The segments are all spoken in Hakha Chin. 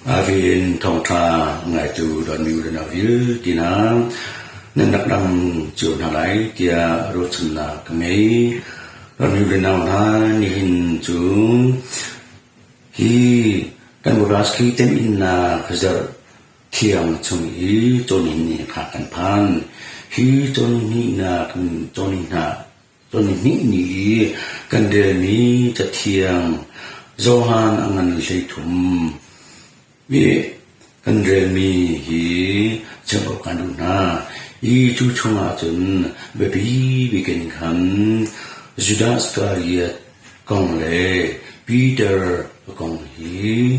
Avin thawngṭha ngaitu dawtmi u le nau vialte hna, nan rak dam cio hna lai tiah ruahchannak ka ngei. Dawtmi u le nau hna, nihin cu hi kan Boraski temhinnak zarh thiang chung i cawnihni kha kan phan. Hi cawnihnak cawnihnak Cun hnih ni i kan relmi Cathiang Johan a ngan 13 i kan relmi hi chim awk kan duh hna. Hi cu chungah cun biapi bik in khan Judas Iskariot kong le Peter kong hi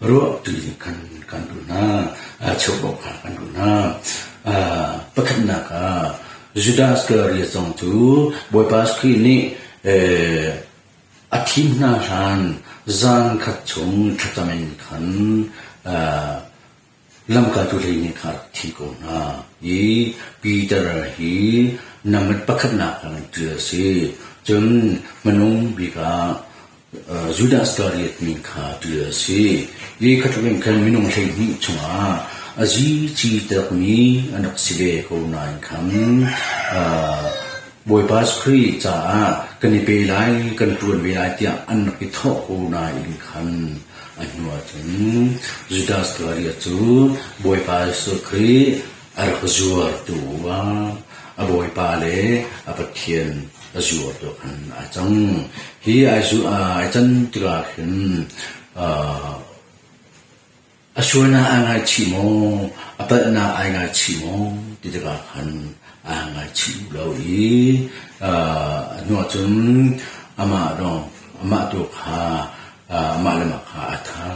ruahṭi khan kan duh hna, cheuh awk kha kan duh hna. Pakhatnak ah Judas Iskariot zong cu Bawipa Khrih nih a thim hna hlan zan khat chung thlacam in khan lamkaltu hleihnih kha a rak thi ko hna i Peter hi namit pakhatnak ah ṭial a si. Cun hmanung bik ah Judas Iskariot min kha ṭial a si. Hi khatluk in khan minung 12 chungah a zici takmi an rak si ve ko nain khan Bawipa Khrih caah kan i pe lai, kan ṭuan ve lai tiah an rak i thawh ko nain khan A hnu ahcun Judas Iskariot cu Bawipa Jesuh Khrih a rak zuartu ah a Bawipa le a Pathian a zuartu khan aa cang. Hi ai can tikah hin a sualnak aa ngaichih maw, a palhnak ai ngaichih maw ti tikah khan aa ngaichih lo i a hnu ahcun amah lawng amah tu kha amah le mah kha aa tha.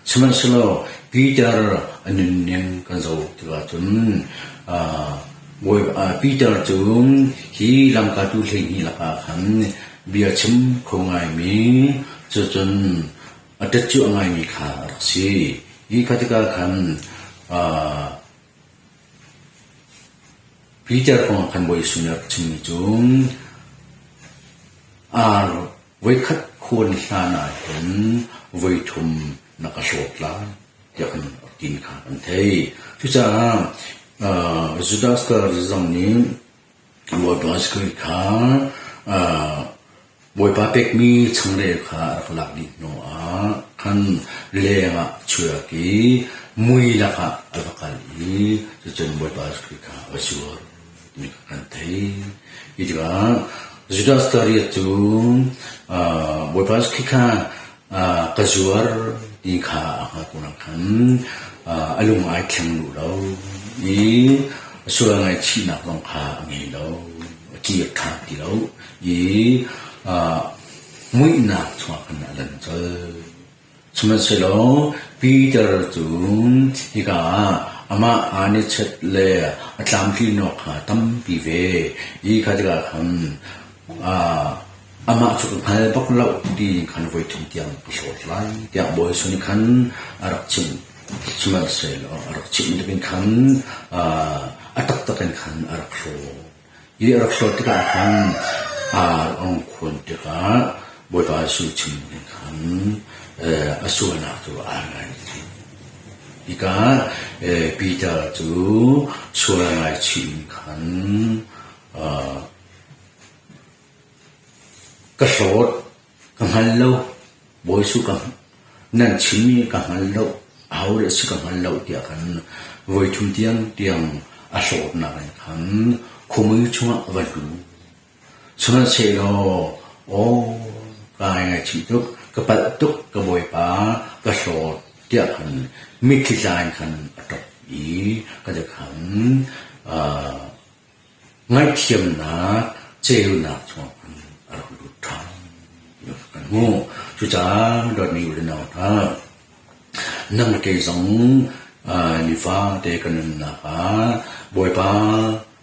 Sihmanhsehlaw Peter a nunning kan zoh tikah cun Peter cu hi lamkaltu 12 lakah khan bia chim kho ngaimi cucun a ṭetcu a ngaimi kha a rak si. Hi kha tikah khan Peter kong ah khan Bawi Jesuh nih a rak chimmi cu ar Voikhat khuan hlan ahhin voithum na ka hlawt lai tiah kan ti kha kan thei. Cucaah Judas zong nih Bawipa Khrih kha Bawipa pekmi changreu kha a rak lak dih hnuah khan leng ah a chuak i mui lakah a va kal i cucun Bawipa Khrih kha a zuar. timi kha kan thei. Hi tikah Judas Iskariot cu Bawipa khi kha ka zuar ti kha a hngalh ko khan a lung ai thleng duh lo i sual ngaihchihnak zong kha a ngei lo, a kir ṭhan ti lo i muihnak chungah khan a lan colh. Sihmanhsehlaw Peter cu hika ah amah aa nechet le a tlamtlinawk kha tampi ve i kha tikah khan amah cu ka hngal bak lo ti khan voi thum tiang ka hlawt lai tiah Bawi Jesuh nih khan a rak chimh. Sihmanhsehlaw a rak chimh bantukin khan a taktak in khan a rak hlawt. Hi a rak hlawt tikah khan ar a hung khuan tikah Bawipa Jesuh chim ning khan a sualnak cu aa ngaichih. Hika Peter cu sual a ngaichih in khan ka hlawt, ka hngal lo, Bawi Jesuh ka nan chimmi ka hngal lo, aho dah si ka hngal lo tiah khan voi thum tiangtiang a hlawtnak in khan khuamui chungah a va lut. Sihmanhsehlaw, aw, kaa ngaihchih tuk, ka palh tuk, ka Bawipa, ka hlawt tiah khan mitthli tla in khan a ṭap i ka khan Ngaihthiamnak ceunak chungah khan a rak lut ṭhan ti kan hmuh. Cucaah dawtmi u le nau hna, nang le kei zong nifate kan nunnak ah Bawipa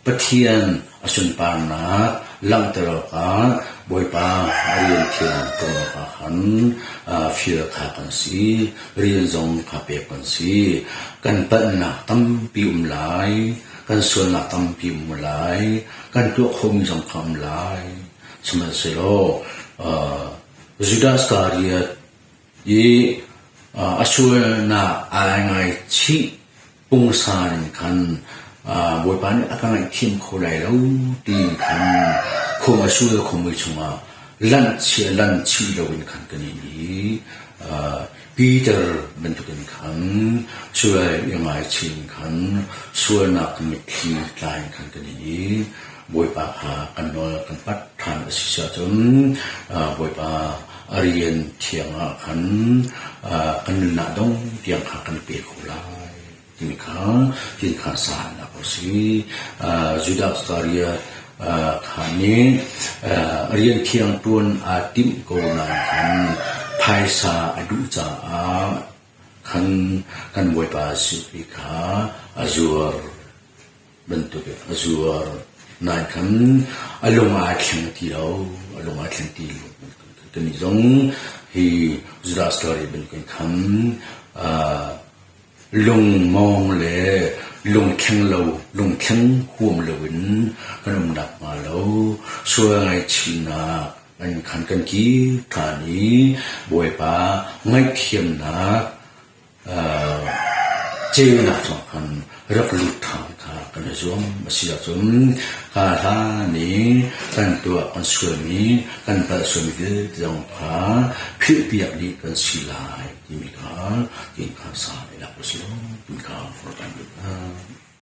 Pathian a sunparnak langhter awkah Bawipa rian thiang ṭuan awkah khan fial kha kan si, rian zong kha pek kan si. Kan palhnak tampi um lai. Kan sualnak tampi um lai, kan tuah khomi zong kha um lai. Sihmanhsehlaw Judas Iskariot i A sualnak aa ngaichih pungsan in khan Bawipa nih a ka ngaihthiam kho lai lo ti khan khum a sul khumui chungah lanh chih loin khan kan in i Peter bantukin khan sual i ngaichih in khan sualnak mitthli tla in khan kan in i Bawipa kha kan nawl kan pat ṭhan a si ahcun Bawipa a rian thiang ah khan kan nunnak dong tiang kha kan pe kho lai timi kha tin kha sanak a si. Judah Iskariot kha nih rian thiang ṭuan aa timh ko nain khan phaisa a duh caah khan kan Bawipa Jesuh Khrih kha a zuar. Bantuk in a zuar. Nain khan a lung aa thleng ti lo. A lung aa thleng ti lo. Kannih zong hi Judah story bantukin khan lungmawng le lungthleng lo, lungthleng huam loin kan um nakhnga lo sual ngaihchihnak an khan kan kir ṭhan i Bawipa ngaihthiamnak Ceunak zong khan rak lut ṭhan kha kan i zuam. A si ahcun ka hlan i kan tuah kan sualmi, kan palh sualmi vialte zong kha philhpiak dih kan si lai timi kha tiin kha sa i lak u sih law timi kha forh kan duh hna.